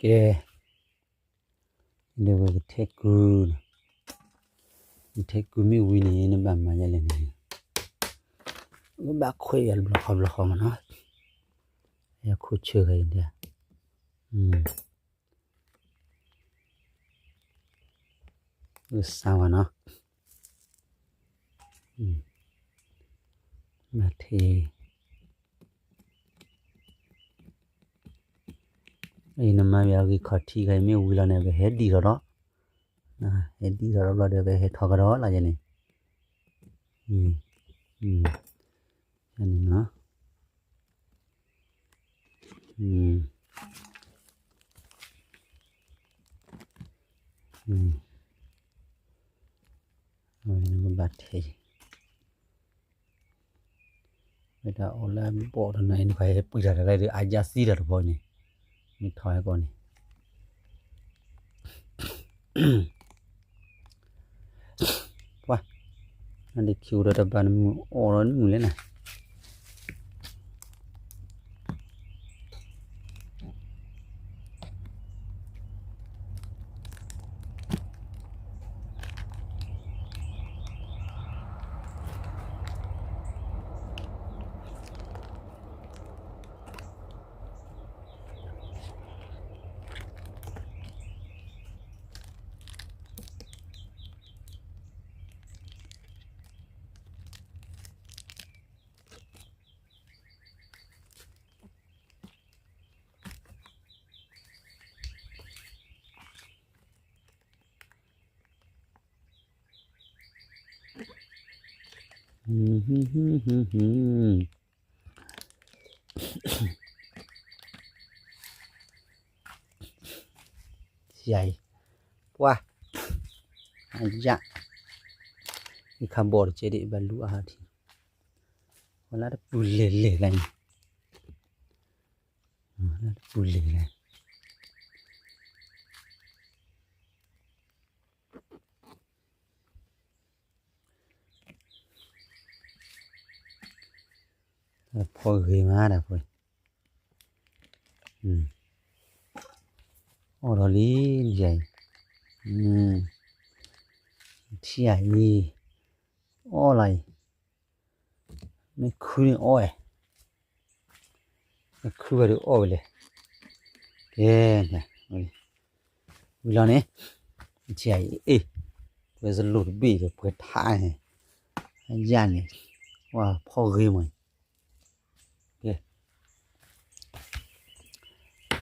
ကဲ, ဒီးဝဲကထဲကုၢ်, ကထဲကုၢ်မ့ၢ်ဝံၤန့ၣ် နဘၣ်မၤယဲလဲၣ်န့ၣ်, နဘၣ်ခွဲးယၤတဘျီဃီဘျီဃီမးနီၤ, ယခိၣ်ဆၢဂၤအံၤဒၣ်, စၢ်ဝဲနီၤ, ဘၣ်ထဲ အံၤနမၤဝံၤအဂံၢ်ခီၣ်ထံးဂၤအံၤမ့ၢ်ဝံၤလီၤန့ၣ် ကဟဲဒံၣ်ထီၣ်ဒီး, ဟဲဒံၣ်ထီၣ်ဒီးဘျီဒီး ကဟဲထီၣ်ကဒီးလီၤယဲန့ၣ်, န့ၣ်နီၤ, အဝဲနကဘၣ်ထဲ ဝဲဒၣ်အိၣ်လၢဘီၣ်တနီၤအံၤ နခွဲးဟဲပှံၤတၢ်တဂၤဒီး အယၢ်သံတၢ်တဘီန့ၣ်, မ့ၢ်ထီၣ်ဟဲကီးန့ၣ်, ပှၤ, နဒ့ခံအိၣ်ဒီးတဘၣ်နမုၢ်အီၣ်ဒီးနမုၢ်လဲၣ်နၤ ယၤအံၤ, ပှၤ, အယၢ်, ယခါဘီၣ်တကဲဒ်ဘၣ်လူအါထံ, ဝဲလၢတပူၤလဲၤလဲၤလၢန့ၣ်, လၢတပူၤလဲၤလဲၤ ဖီဂ့ၤမးဒၣ်ဖိ, အီၣ်ဒီးလံ, ယၤအံၤ, ထံၣ်အံၤ, အီၣ်လီၤအံၤ, မ့ၢ်ခုန့ၣ်အီၣ်ဝဲ, မ့ၢ်ခုဘၣ်ဒီးအီၣ်ဝဲလဲၣ်, ကဲ, ဝံၤလီၤန့ၣ်, ထံၣ်အံၤ, အ့ၣ်, ပှဲၤစလိၢ်တဘ့ၣ်ဒီးပှဲၤထါန့ၣ်, အယၢ်န့ၣ်, ဝါဖီဂ့ၤမး,